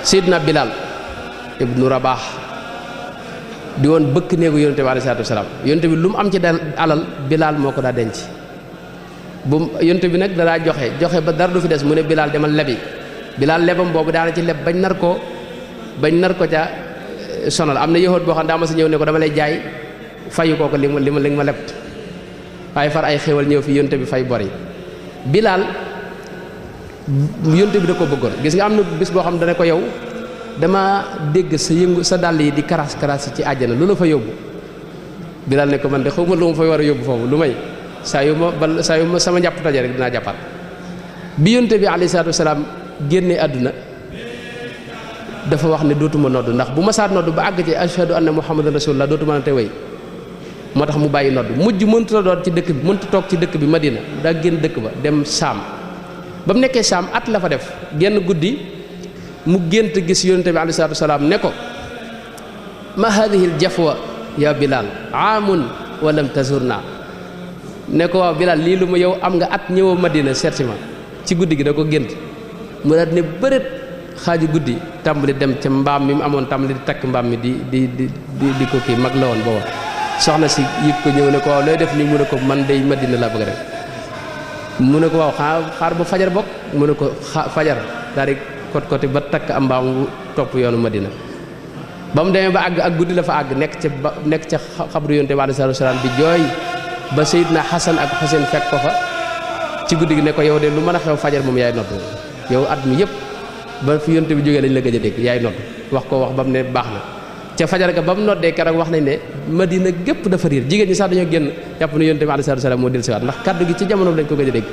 Seydina Bilal ibnu Rabah di woon bëkk néegu yonente bi alayhi salaatu wasalaam yonente bi lu mu am ci alal Bilal moo ko daa denc bu yonente bi nag danaa joxe ba dara du fi des mu ne Bilal demal lebi Bilal lebam boobu daana ci leb bañ nar ko ca sonal am na yëhoot boo xam ne daa ma sa ñëw ne ko dama lay jaay fayu koo ko li ma leb waaye far ay xéwal ñëw fi yonte bi fay bor yi Bilal yonte bi da ko bëggoon gis nga am na bis boo xam ne dana ko yow dama dégg sa dàll yi di karas yi ci àjjana lu la fa yóbbu Bilal ne ko man de xawma lu ma fay war a yóbbu foofu lu may saa yu ma sama njàpp taje rek dinaa jàppaat bi yonte bi alayhi salaatu wasalaam génnee àdduna dafa wax ne dootuma nodd ndax bu ma saa nodd ba àgg ci ashhadu anna muhammadan rasulullah dootuma na te way moo tax mu bàyyi nodd mujj mënta doon ci dëkk bi mënta toog ci dëkk bi Madina daa génn dëkk ba dem Saam ba mu nekkee Saam at la fa def genn guddi mu gént gis yonente bi alayhi salaatu wasalaam ne ko ma hadihi l jafwa ya Bilal aamun wa lam tazurna ne ko waaw Bilal lii lu ma yow am nga at ñëwoo Madina seet ma ci guddi gi da ko gént mu daal ne bërët xaaju guddi tàmbali dem ca mbaam mi mu amoon tàmbali di takk mbaam mi di ko kii mag la woon booba soxna si yëg ko ñëw ne ko waaw looy def nii mu ne ko man day Madina laa bëgg rek mu ne ko waaw xaar ba fajar bokk mu ne ko fajar daal di kot ba takk am mbaam bu topp yoonu Madina ba mu demee ba àgg ak guddi la fa àgg nekk ca xabru yonte bi alayhi salaatu wasalaam di jooy ba Seydina Xasan ak Xuseen fekk ko fa ci guddi gi ne ko yow de lu mën a xew fajar moom yaay nodd yow at mi yëpp ba fi yonte bi jógee lañ la gëj a dégg yaay nodd wax ba mu ne baax na ca fajar ga ba mu noddee keroog wax nañ ne Madina gépp dafa riir jigéen ñi sax dañoo génn jàpp ne yonte bi alayhi salaatu wasalaam moo dellusiwaat ndax kaddu gi ci jamono lañ ko gëj a dégg